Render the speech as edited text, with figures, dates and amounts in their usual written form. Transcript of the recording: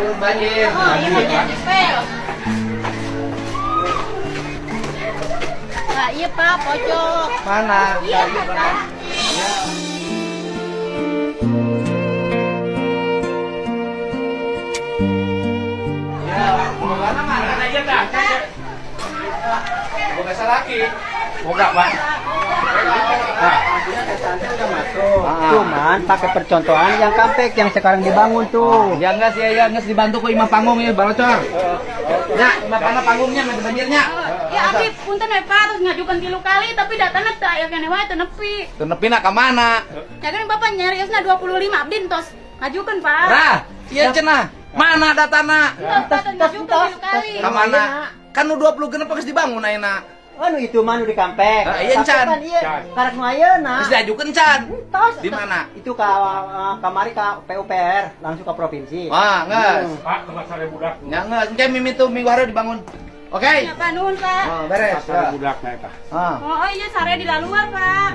Turun banjir. Oh, iya mah jadi pel. Nah, iya Pak, pojok. Mana? Iya, Pak. Ya, mana mana aja dah. Boga salaki. Boga, Pak. Nah, udah masuk. Cuman pakai percontohan yang kampek yang sekarang dibangun tuh. Ya enggak sih, ya enggak dibantu ku imah panggung ya, balocor. Ya, imah pana panggungnya mah banjirnya. Ya abdi punten we Pak, terus ngajukan 3 kali tapi datana teu aya keneh wae teu nepi. Teu nepina ka mana? Ya kan Bapak nyariosna 25 abdi entos ngajukeun Pak. Rah, iya cenah. Mana datana? Entos Pak, teu ngajukeun 3 kali. Ka mana? Kan nu 26 geus dibangun ayeuna. Anu itu mah nu di kampek. Ah, iya, Tapi Chan. kan iya, karak nu ayeuna. Geus diajukeun can. Tos. Di mana? Itu ka kamari ka PUPR, langsung ke provinsi. Wah, geus. Pak, tempat sare budak. Ya geus, engke mimi tuh minggu hari dibangun. Oke. Ya Pak, nuhun Pak. Oh, beres. Sare Ya. budak na eta. Ah. Oh, iya sare di luar Pak.